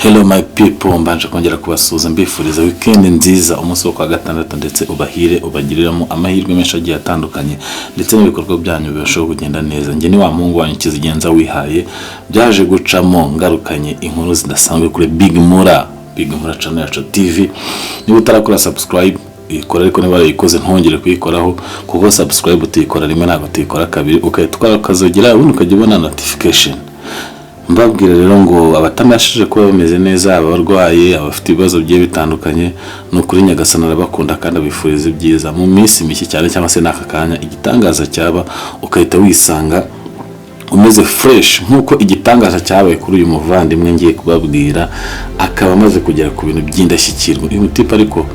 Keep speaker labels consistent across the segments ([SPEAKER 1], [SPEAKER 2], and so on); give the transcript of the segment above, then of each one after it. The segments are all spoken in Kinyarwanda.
[SPEAKER 1] Hello my people, mbanje kongera kubasuhuza mbifuriza weekend nziza, umunsi wo kwa gatandatu, ndetse ubahire, ubagiriramo amahirwe menshi agiye atandukanye, ndetse n'ibikorwa byanyu bibashaho kugenda neza. Njye ni wa muhungu wanyu Kizigenza wihaye, byaje gucamo ngarukanye inkuru zidasanzwe kuri Big Mura, Big Mura channel yacu TV. Niba utarakora subscribe, uyikora, ariko niba warayikoze ntongere kuyikoraho, kuko subscribe tuyikora rimwe, ntabwo tuyikora kabiri. Ugahita ukora ukazogera, ubundi ukajya ubona notification. Mbabwira rero ngo abatabashije kuba bameze neza, abarwaye, abafite ibibazo bigiye bitandukanye, ni ukuri Nyagasani arabakunda kandi abifuriza ibyiza. Mu minsi mike cyane cyangwa se n'aka kanya, igitangaza cyaba ukahita wisanga umeze fresh, nk'uko igitangaza cyabaye kuri uyu muvandimwe ngiye kubabwira, akaba amaze kugera ku bintu by'indashyikirwa. Uyu mutipe ariko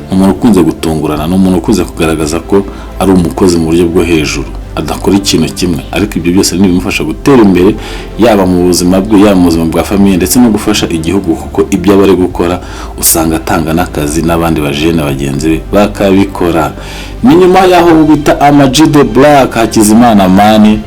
[SPEAKER 1] ni umuntu ukunze gutungurana, ni umuntu ukunze kugaragaza ko ari umukozi mu buryo bwo hejuru, adakora ikintu kimwe, ariko ibyo byose ni ibimufasha gutera imbere, yaba mu buzima bwe, yaba mu buzima bwa famille, ndetse no gufasha igihugu, kuko ibyo aba ari gukora usanga atanga n'akazi n'abandi bajene bagenzi be bakabikora. Ni nyuma y'aho bita Ama G The Black, Hakizimana Amani,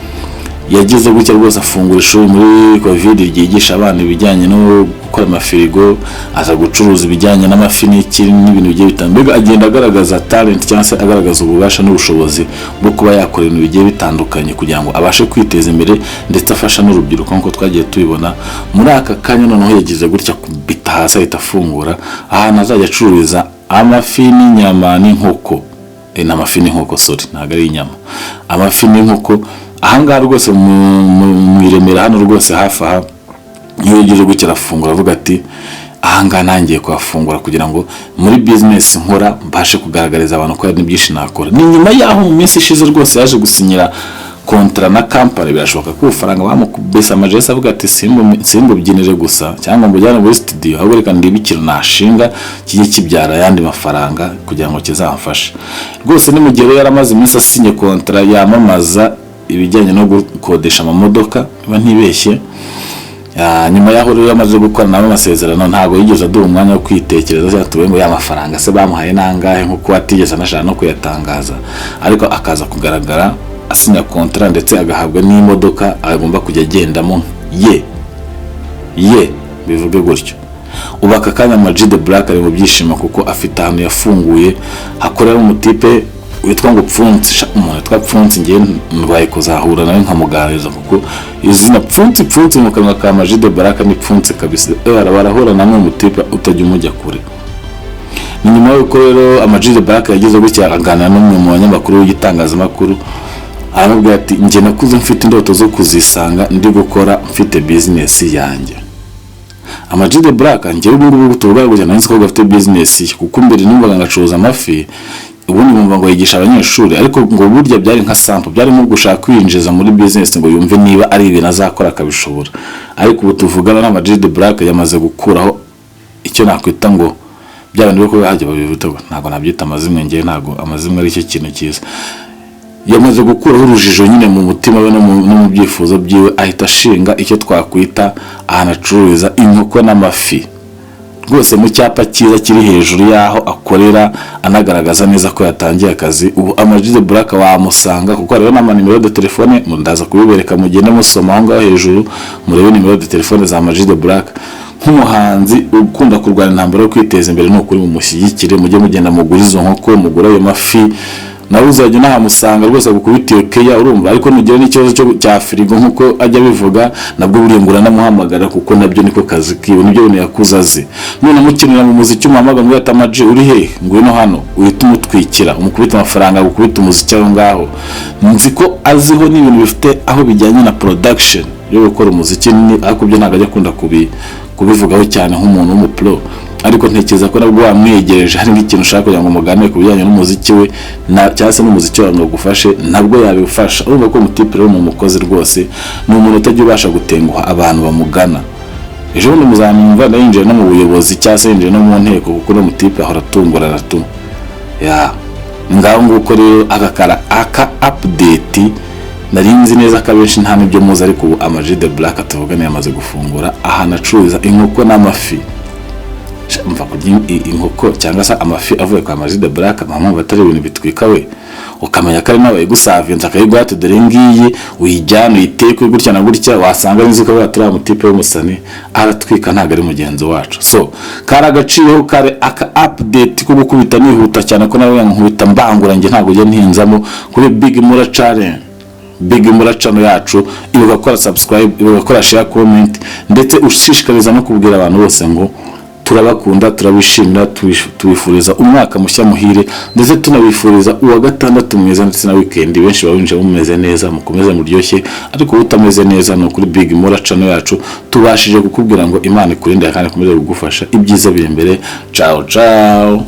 [SPEAKER 1] yagize gutya rwose afungura ishuri muri Covid ryigisha abana ibijyanye no gukora amafirigo, aza gucuruza ibijyanye n'amafi n'iki n'ibintu bigiye bitandukanye. Mbega agenda agaragaza talent cyangwa se agaragaza ububasha n'ubushobozi bwo kuba yakora ibintu bigiye bitandukanye kugira ngo abashe kwiteza imbere, ndetse afasha n'urubyiruko nk'uko twagiye tubibona. Muri aka kanya noneho yagize gutya kubita hasi, ahita afungura ahantu azajya acururiza amafi n'inyama n'inkoko. Ni amafi n'inkoko, sorry, ntabwo ari inyama, amafi n'inkoko. Ahangaha rwose mu i Remera hano rwose hafi aha, iyo yegeje gutya arafungura, avuga ati: "Ahangaha ntangiye kuhafungura kugira ngo muri business nkora mbashe kugaragariza abantu ko hari byinshi nakora." Ni nyuma y'aho mu minsi ishize rwose yaje gusinyira contrat na company. Birashoboka ko ubufaranga bamukubise amajesi, avuga ati: "Simbubyinire gusa cyangwa mbujyane muri studio, ahubwo reka ndebe ikintu nashinga kijye kibyara ayandi mafaranga kugira ngo kizamfashe." Rwose ni mu gihe rero yari amaze iminsi asinye contrat yamamaza ibijyanye no gukodesha amamodoka, niba ntibeshye. Nyuma y'aho rero amaze gukora nabo amasezerano, ntabwo yigeze aduha umwanya wo kwitekereza cyangwa tuvuge ngo ya mafaranga se bamuhaye nangahe, nk'uko atigeze anashaka no kuyatangaza, ariko akaza kugaragara asinya contrat, ndetse agahabwa n'imodoka agomba kujya agendamo ye ye, bivuge gutyo. Ubu aka kanya Ama G The Black ari mu byishimo, kuko afite ahantu yafunguye hakorera umutipe witwa ngo Pfunsi. Umuntu witwa Pfunsi ngewe ndwaye kuzahura nawe nkamuganiriza, kuko izina Pfunsi, Pfunsi mu kanwa ka Ama G The Black ni Pfunsi kabisa. Barahura na n'umutipe utajya umujya kure. Ni nyuma y'uko rero Ama G The Black yagize gutya aganira n'umwe mu banyamakuru w'igitangazamakuru, aramubwira ati: "Njye nakuze mfite indoto zo kuzisanga ndi gukora, mfite business yanjye." Ama G The Black, njyewe ubu ngubu tuvuga gutya nari nzi ko gafite business ye, kuko mbere numvaga ngacuruza amafi, ubundi nkumva ngo yigisha abanyeshuri, ariko ngo burya byari nka sample, byari nko gushaka kwinjiza muri business ngo yumve niba ari ibintu azakora akabishobora. Ariko ubu tuvugana n'Ama G The Black yamaze gukuraho icyo nakwita ngo bya bindi byo kuba hajya babivuga, ntabwo nabyita amazimwe, ngewe ntabwo amazimwe ari cyo kintu cyiza. Yamaze gukuraho urujijo nyine mu mutima we no mu byifuzo byiwe, ahita ashinga icyo twakwita ahantu acururiza inkoko n'amafi, rwose mu cyapa cyiza kiri hejuru y'aho akorera, anagaragaza neza ko yatangiye akazi. Ubu Ama G The Black wamusanga, kuko hariho n'amanimero de telefone, ndaza kubibereka, mugende musoma aho ngaho hejuru murebe nimero de telefone za Ama G The Black. Nk'umuhanzi ukunda kurwana intambara yo kwiteza imbere, ni ukuri mumushyigikire, mujye mugenda mugure izo nkoko, mugure ayo mafi, nawe uzajya unahamusanga rwose agukubita iyo keya, urumva. Ariko nugira n'ikibazo cya firigo nk'uko ajya abivuga, nabwo buriya ngo uranamuhamagara, kuko nabyo niko kazi kiwe, nibyo bintu yakuze azi. None umukenera mu muziki, umuhamagara ngo ati: "Ama G, uri hehe? Ngwino hano." Uhita umutwikira, umukubita amafaranga, agukubita umuziki aho ngaho. Nzi ko aziho n'ibintu bifite aho bijyanye na production yo gukora umuziki, ariko byo ntabwo ajya akunda kubivugaho cyane nk'umuntu w'umupro, ariko ntekereza ko nabwo wamwegereje hari nk'ikintu ushaka kugira ngo muganire ku bijyanye n'umuziki we cyangwa se n'umuziki wawe ngo agufashe, nabwo yabifasha. Urumva ko umutipe rero ni umukozi rwose, ni umuntu utajya ubasha gutenguha abantu bamugana. Ejo bundi muzamwumva yinjiye no mu buyobozi cyangwa se yinjiye no mu nteko, kuko uno mutipe ahora atungurana tu. Ya, ngaho nguko rero aka kara aka update nari nzi neza ko abenshi nta n'ibyo muzi, ariko ubu Ama G The Black tuvugana yamaze gufungura ahantu acururiza inkoko n'amafi. Sha, mva kurya inkoko cyangwa se amafi avuye kwa Ama G The Black, mama, atari ibintu bitwika we, ukamenya ko ari nawe wayigusavinze, akayiguha ati: "Dore ngiyi, uyijyane uyiteke gutya na gutya." Wasanga nzi ko turiya mutipe w'umusani aratwika, ntabwo ari mugenzi wacu. So kari agaciro, kari aka update ko gukubita nihuta cyane, ko nawe nkubita mbangura, njye ntabwo ujya ntinzamo kuri Big Mura Challenge, Big Mura channel yacu. Ibuka gukora subscribe, ibuka gukora share, comment, ndetse ushishikariza no kubwira abantu bose ngo turabakunda, turabishimira, tubifuriza umwaka mushya muhire, ndetse tunabifuriza uwa gatandatu mwiza ndetse na weekend. Benshi bawinjiye mumeze neza, mukomeze muryoshye, ariko utameze neza, ni ukuri Big Mura channel yacu tubashije kukubwira ngo Imana ikurinde kandi ikomeze kugufasha, ibyiza biri imbere. Ciao ciao.